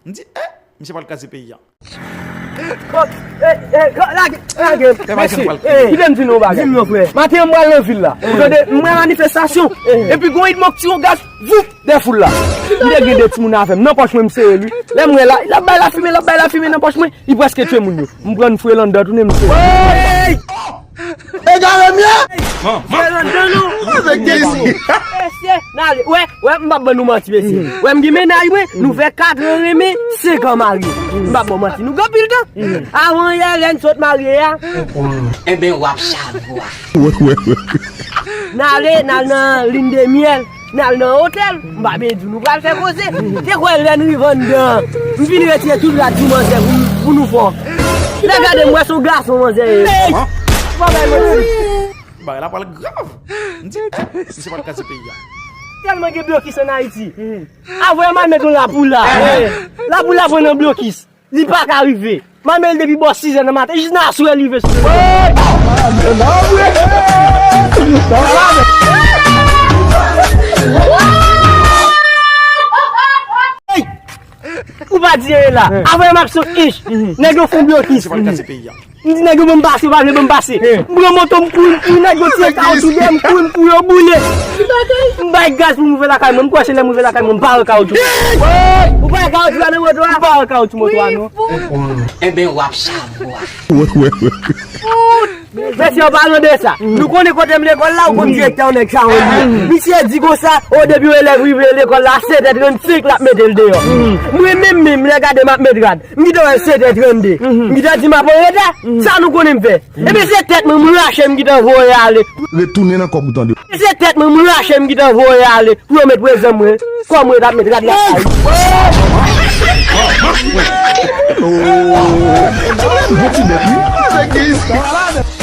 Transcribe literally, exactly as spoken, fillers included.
M di, eh, misye pral kraze peyi a. Lage, lage. Mesye, kite m di nou yon bagay. Di m non, frè. Maten an, m pral nan vil la. Ou tande, m wè manifestasyon. Epi gon Edmond k tire yon gaz, voup, dèyè foul la. M te gen de timoun avè m. Nan pòch mwen, m sere l, wi. Lè m wè la, l ap bay lafimen, l ap bay lafimen nan pòch mwen. Li prèske tye moun yo. M pran fre l anndan, tounen m sere. Egare m ye! Fre l anndan, non. Avèk Dezi. Mesye, n ale. Wè, wè, m p ap ban nou manti, mesye. Wè, m gen mennaj mwen, nou fè kat an renmen, senk an marye. M p ap ban manti, nou gen anpil tan. Avan yè, lè n sot marye a. Enben, w ap chavwa. N ale, n al nan lin de myèl, n al nan otèl. M pa bezwen di w, nou pral fè koze. Te kwè lè n rive anndan, m fin retire tout rad sou manzè pou, pou nou fò. Lè gade m wè se yon gason manzè ye. Bagay manti. Bagay la pral grav. M di, eh, misye pral kraze peyi a. Tèlman gen blokis ann Ayiti. Avan m al met yon lapoula. Lapoula pran nan blokis. Li pa ka rive. M al met l depi bò sizè nan maten, jis nan aswè li rive sou mwen. Ou pa di anyen la. Avan m ap sot ich. Nèg yo fon blokis. M di nèg yo ban m pase, yo pa vle ban m pase. M pran moto, m kouri, m kouri, nèg yo tire kawoutchou dèyè m, kouri, m kouri, yo boule. M bay gaz pou m rive lakay mwen, m kwè se lè m rive lakay mwen, m pa wè kawoutchou. Ou pa wè kawoutchou la nan moto a? M pa wè kawoutchou moto a, non. Enben, w ap chavwa. Mesye, an palan de sa, nou konnen kote m lekòl la, ou konn direktè yon nèg sa, yon li. Misye di konsa, o depi yon elèv rive lekòl la, sèt è trannsenk, l ap mete l deyò. Mwen menm, menm, lè gade m ap met rad. M gentan wè l sèt è trannde. M gentan di m ap anreta. Sa nou konnen m fè? Ebyen se tèt mwen m rache m gentan voye ale. Retounen nan kòb ou tande. Se tèt mwen m rache m gentan voye ale. Pou yo met prezan mwen. Kòm mwen t ap met rad la. Bon ti bèt wi.